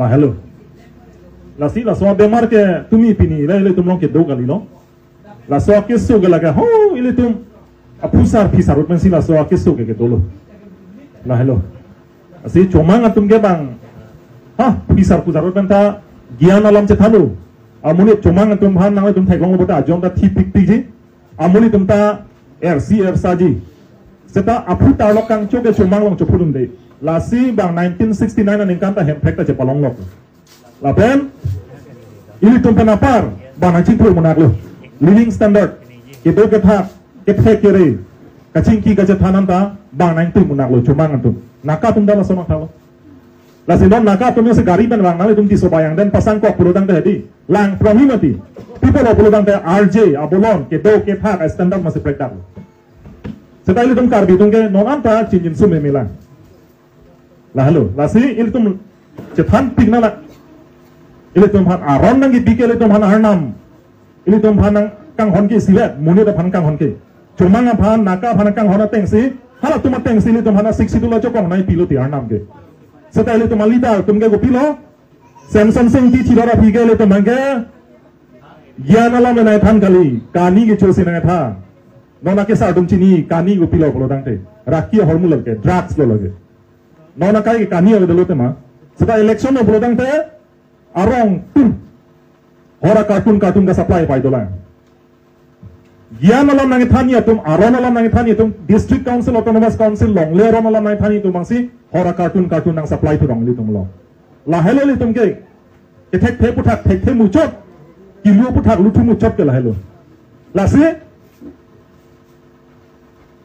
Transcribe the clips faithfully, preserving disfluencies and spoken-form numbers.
Lahelo. Lasi laso abemar ke tumi pini lahelo ilitum along kedo kalilo. Laso akeso ke lake ho ilitum aphusar phisar utman si laso akeso ke kedolo. Lahelo. Lasi chomang atum ke bang ha phisar phusar utman ta gyan alam chethanlo. Amonit chomang atum aphan nanglitum theklonglo pulote ajon ta thipikpikji. Amonit atum ta ersi ersaji. Seta aphu tarlok kangcho ke chomang along chophudunde. Lasi bang nineteen sixty-nine aningkan ta Hemprek ta chepalonglok. Lapen ilitum pen apar bang nangchingthur munaklo. Living standard, kedo kethak, kethek kere, kachingki kachethan anta bang nangtui munaklo chomang atum. Naka atum dam ason athalo. Lasi non naka atum si gari pen vang nanglitum Tisso Bayang den pasang kok pulotangte hedi. Lang prohimati. Pi pulo pulotangte R J abolon kedo kethak a standard masi prekdak. Seta ilitum Karbi atum ke non anta chinjin sum memilang. Lahelo. Lasi ilitum chethanpik nang la. Ilitum aphan aron nangkebi ke ilitum aphan arnam. Ilitum aphan nangkanghon ke isivet, monit aphan kanghon ke. Chomang aphan, naka aphan kanghon atengsi, halatum atengsi ilitum aphan Sixth Schedule achokong nangpilo ti arnam ke. Seta ilitum aleader atum ke kopilo, Semson Singh ti chidor aphi ke ilitum aphan ke gyan alam nangthan kali, kani kechosi nangthan. Non akesar atum chini, kani kopilo pulotangte. Raki ahormu lake, drugs lo lake. Non akai ke kani avedelo tema. Seta election lo pulotangte, arong atum hor a-carton carton ka-supply pai dolang. Gyan alam nangthanji atum, aron alam nangthanji atum, District Council, Autonomous Council, longle aron alam nangthanji atum bangsi hor a-carton carton nangsupply thurong ilitum along. Lahelo ilitum ke, kethekthe aputhak thekthe muchot, kilu aputhak luthu muchot ke lahelo. Lasi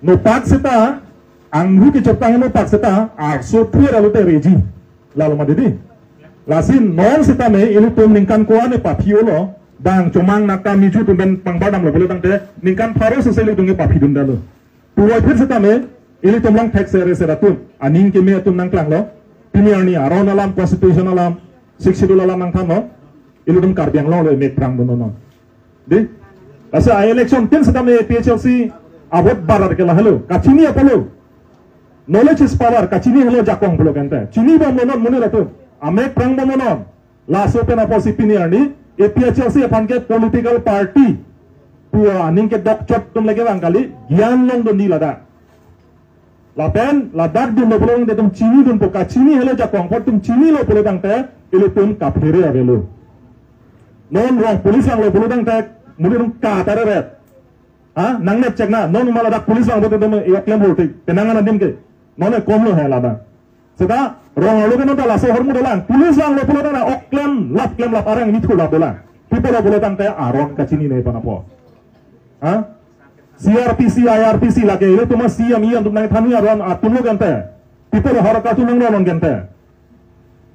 nopak seta, angru kechotang nopak seta, arso thuer alote reji. Lalo ma didi. Lasi non sitame ilitum ningkan ko-an ne paphi-olo, bang chomang naka miju atum pen pangbar damlo pulotangte, ningkan pharo sese ilitum ke paphidundalo. Puvoiphit sitame, ilitum along thekse rese atum, aning keme atum nangklanglo, pini arni aron alam, constitution alam, Sixth Schedule alam nangthanlo, ilitum Karbi Anglong lo emek phrang dun non. Dei, laso a-election tin sitame A P H L C a-vote barat ke lahelo. Kachini apotlo. Knowledge is power. Kachini helo jakong pulo kente. Chinibomlo non monit atum. Amek phrang bomlo non. Laso pen apotsi pini arni A P H L C aphan ke political party pu aning ke dokchot atum lake vang kali. Gyan longdunji ladak. Lapen ladak dunlo pulotangte itum chinidunpo, kachini helo jakong apot itum chinilo pulotangte ilitum kaphere avelo. Non rong police vanglo pulotangte monit atum katareret. Ha, nangnep chek na, non ma ladak police vangpo te itum e-ok klem hurti, penang an adim ke. Non e komlo he ladak. Seta rong arlo ke non ta laso ahormu dolang. Police vanglo pulotangte ok klem lap klem lap areng mithu lap dolang. Pi pulo pulotangte aron kachinine aphan apot. Ha? C R P C, I R P C lake, ilitum a-C M, E M atum nangthanji aron atumlo kente. Pi pulo hor a-carton nanglo non kente.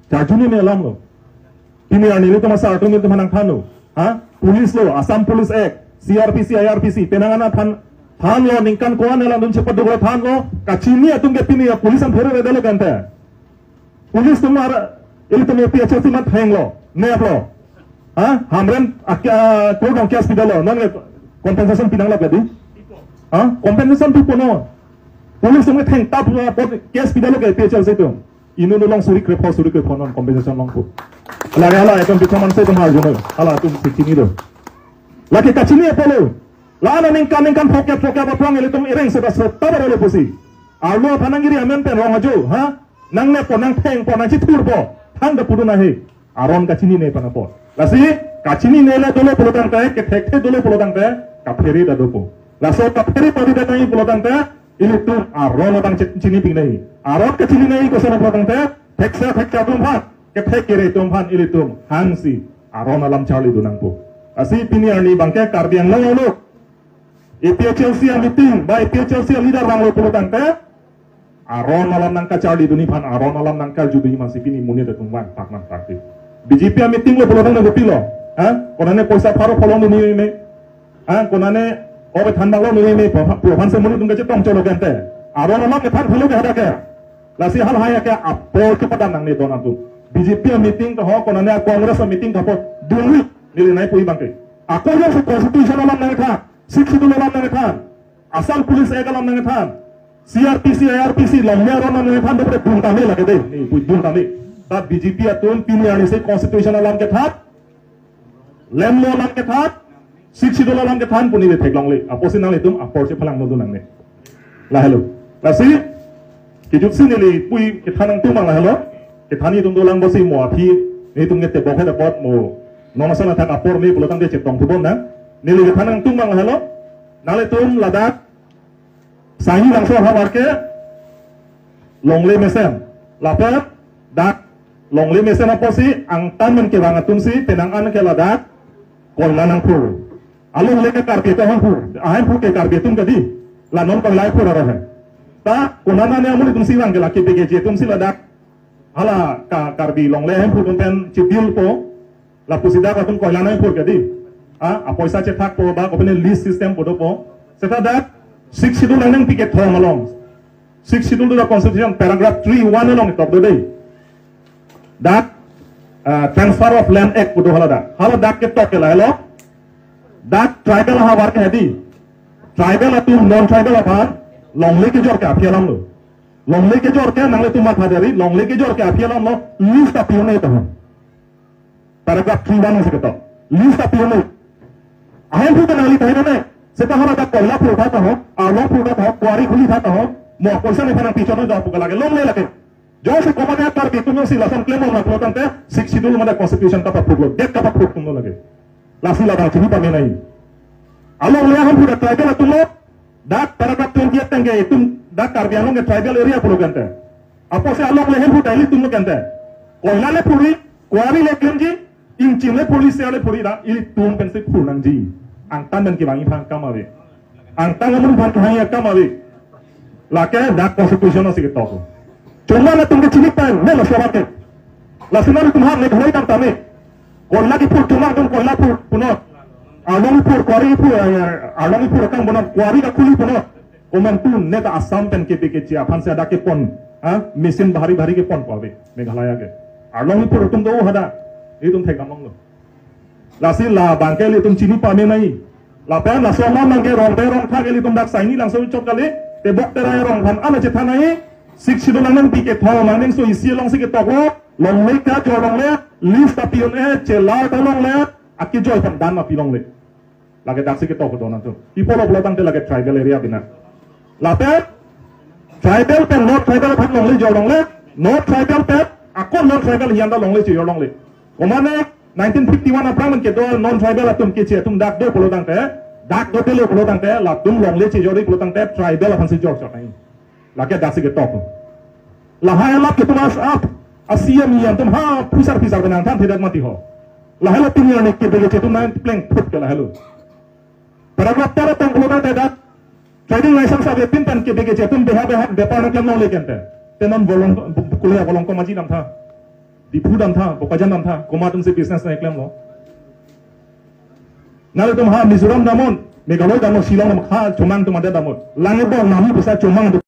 Charjuni me alamlo. Pini arni ilitum asar atum ilitum nangthanlo. Ha? Police lo, Assam Police Act, C R P C, I R P C, penang an than, thanlo ningkan ko-an ne langdun chepaduklo thanlo, kachini atum ke pini a-police an phere redelo kente. Police atum ar, ilitum A P H L C atum thenglo, neplo. Ha? Hamren ak-, ah, court along case pidalo, non ke compensation pinanglo kadi? Ha? Compensation pipo non. Police atum thengtap, ah, court case pidalo ke A P H L C atum. Inut along suri krepho, suri krepho non compensation longpo. Lake hala itum pithoman se atum arjuno. Hala atum si chinido. Lake kachini apotlo. La-an aningkan ningkan phokep phokep aphrang ilitum ireng seta seta baralo pusi. Arlo aphan nanggiri amen pen rong ajo, ha? Nangneppo, nangthengpo, nangchithurpo. Thangta pudun ahe. Aron kachinine aphan apot. Lasi, kachinine le dolo pulotangte, kethekthe dolo pulotangte, kaphere ta dopo. Laso kaphere pavidetji pulotangte, ilitum aron abang che-, chinipiknei. Aron kachininei koson pulotangte, theksa thekja atum aphan, kethek kere atum aphan ilitum hangsi aron alam charlidun nangpo. Lasi pini arni abangke Karbi Anglong along A P H L C a-meeting, ba A P H L C a-leader vanglo pulotangte, aron alam nangkacharlidunji aphan, aron alam nangkarjudunji aphansi pini monit atum vang, pakman pakti. B J P a-meeting lo pulotangte kopilo. Ha? Konane poisa pharo pholongdunji me. Ha? Konane obe thanbak longdunji me. Pu aphansi monit atum kachetong cholo kente. Aron alam kethan phelo ke hadak ke. Lasi halahai ke apor kepadan nangne don atum. B J P a-meeting ta ho, konane a-Congress a-meeting ta ho. Dunri neli nai puji abangke. Ako jongsi constitution alam nangthan, Sixth Schedule alam nangthan, Assam Police Act alam nangthan, C R P C, I R P C, longle aron alam nangthan, dopre dun tame lake dei, ni, bu dun tame. Ta B J P atum pini arni si constitution alam kethan, land law alam kethan, Sixth Schedule alam kethan pu neli theklongle. Apotsi nanglitum apor chephalang nodun nangne. Lahelo. Lasi, kijutsi neli pui kethan nangtum abang lahelo. Kethan itum dolang bosi mo aphi, nelitum ngetebok het apot mo. Non asal athak apor me pulo tangte chetong thubom nang. Neli kethan nangtum abang lahelo. Nanglitum ladak Saini langso ahavar ke longle mesen. Lapen dak longle mesen apotsi angtan men kevang atum si penang an ke ladak koila nangphur. Alongle ke Karbi atum ahemphu, ahemphu ke Karbi atum kedi. La non koila phur arlo he. Ta konat ne amonit atum si vang ke la K B K G atum si ladak hala ka Karbi longle ahemphu atum pen chidil po. Lapusi dak atum koila nangphur kedi. Ah, apoisa chethak po ba kopine lease system po dopo. Seta dak Sixth Schedule nangpi kethom along. Sixth Schedule to the Constitution paragraph three one along tok do dei. Dak, ah, Transfer of Land Act pu do hala dak. Hala dak ketok ke lahelo. Dak tribal ahavar ke hedi. Tribal atum non tribal aphan longle kejor ke aphi alam lo. Longle kejor ke nanglitum matha deri, longle kejor ke aphi alam lo, lease ta pi-un-e tahon. Paragraph three one si ketok. Lease ta pi-un-e. Ahemphu ke nangli tahai nang. Seta hala dak koila phur tha tahon, arlong phur tha tahon, quarry khuli tha tahon, mo koisa nephan nangpi chot do pu ke lake longle lake. Jongsi komat Karbi atum si lason klem nangklo tangte, Sixth Schedule mate Constitution kapaphuklo, date kapaphuk atumlo lake. Lasi labang chini pame nai. Alongle ahemphu dak tribal atum lo, dak paragraph twenty-eight tangte itum dak Karbi Anglong ke tribal area pulo kente. Apotsi alongle ahemphu ta ilitum lo kente. Koila le phuri, quarry le klemji, ingchin le phuri, ser le phuri, dak ilitum pensi phur nangji. Angtan men kevang aphan akam ave. Angtan amonit aphan kevang akam ave. Lake dak Constitution si ketok. Chomang atum ke chini pen, ne lo sobat ke. Lasi nanglitum ha Meghalaya dam tame. Koila kiphur, chomang atum koila phur punon. Arlong phur, quarry phur, eh, arlong phur akam punon, quarry kakhuli punon. Komantu neta Assam pen K B K G aphan si hadak kepon. Ha? Machine bhari bhari kepon po ave Meghalaya ke. Arlong phur atum do hadak. Itum thekdam longlo. Lasi labang ke ilitum chini pame nai. Lapen laso alam abang ke rong te rong thak ilitum dak saini langso chot kali. Tebok Teron arong aphan ala chethan nai. Sixth Schedule nangpi kethom nangso isi along si ketok lo. Longle kejor longle, lease ta pi-un-e, chelar ta longle, akejoi aphan dan ma pi longle. Lake dak si ketok do nangtum. Pi pulo pulo tangte lake tribal area bina. Lapen tribal pen non tribal aphan longle jor longle, non tribal pen ako non tribal hiyan ta longle chejor longle. Komatne nineteen fifty-one aphrang men kedo non tribal atum keche atum dak do pulo tangte, dak do tele pulo tangte, latum longle chejor pulo tangte tribal aphan si jor chot nai. Lake dak si ketok. Lahai alap ke tumas ap, a C M E atum ha phisar phisar benang than thedak mati ho. Lahelo pini arni K B K G atum nangpleng phut ke lahelo. Paragraph tera tong pulo tangte dak trading license avepin pen K B K G atum beha beha bepar nangklem longle kente. Te non bolong, bu-, bu-, kuliah bolong komaji dam tha. Diphu dam tha, Bokajan dam tha, komat atum si business nangklemlo. Nanglitum ha Mizoram damnon, Meghalaya damnon, Shillong damnon, ha chomang atum ade damnon. Lange bor nami bisa chomang atum